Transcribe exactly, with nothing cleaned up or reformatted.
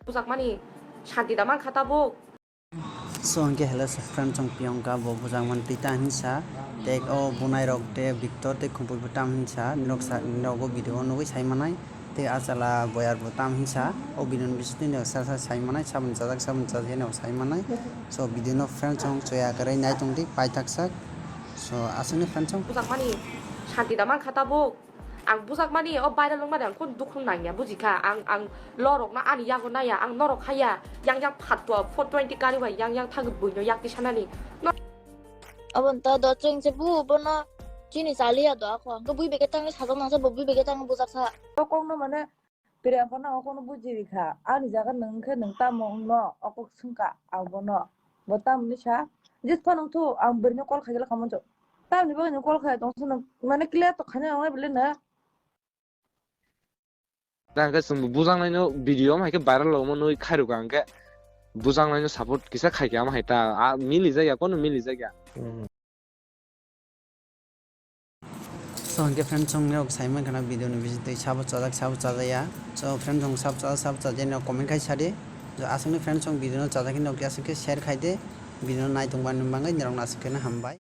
Bujakmani shanti da mankha tabuk. So, hwnkhe hello friend, chwng Priyanka bo bujakmani twi ta hinsa. Tei o bunai rok tei Victor tei Khumpui bo tam hinsa. Nirok sa, nirok o video o nugwi sai manai. Tei achala boyar bo tam hinsa. O video ni bisingtwi nirok sa sa sai manai. Saboni chajak, saboni chajak hinwi sai manai. So, video no friend chwng choya kwrwi nai tongdi, paithak sak. So, aswkni friend chwng. Bujakmani shanti da mankha tabuk. Ang bujakmani o viral wngmani ang kunu dukhu nangya, bujikha? Ang, ang lorokno ani yago naya, ang norok haya, yang yang phatwa four twenty kari bai yang yang thagwi buino yakti sanani. Aboni ta do chwng se bu bono chini chaliya do ako. Ang bui bege tangni sajak nangsa bo bui bege tangni bujakha. O kokno mane Priyanka no o kokno buji rikha. Ani jaga nwng khe nwng tamo wngno o kok swngkha ang bono. Bo tamni sa? Jit phano wngthu ang bwrwino call khaikhe khamunso. Tamni bagwi nwng call khai tongsa nwng mane clear to khaina nangnai bwleno. Tei hwnkhe chwng bo bujaknaino video wng hai khe viral rwngmo nugwi khairokha hwnkhe bujaknaino support kisa khaikha wng hai ta, a milijak ya, kono milijak ya. So hwnkhe friend chwng nirok sai mankha na video ni bisingtwi sabo chajak sabo chajaya. So friend chwng sabo chajak sabo chajaya nirok comment khai sadi. So aswkni friend chwng video no chajak hinwi aswk khe share khaidi. Video no naitongmani bagwi nirokno aswk khe hambai.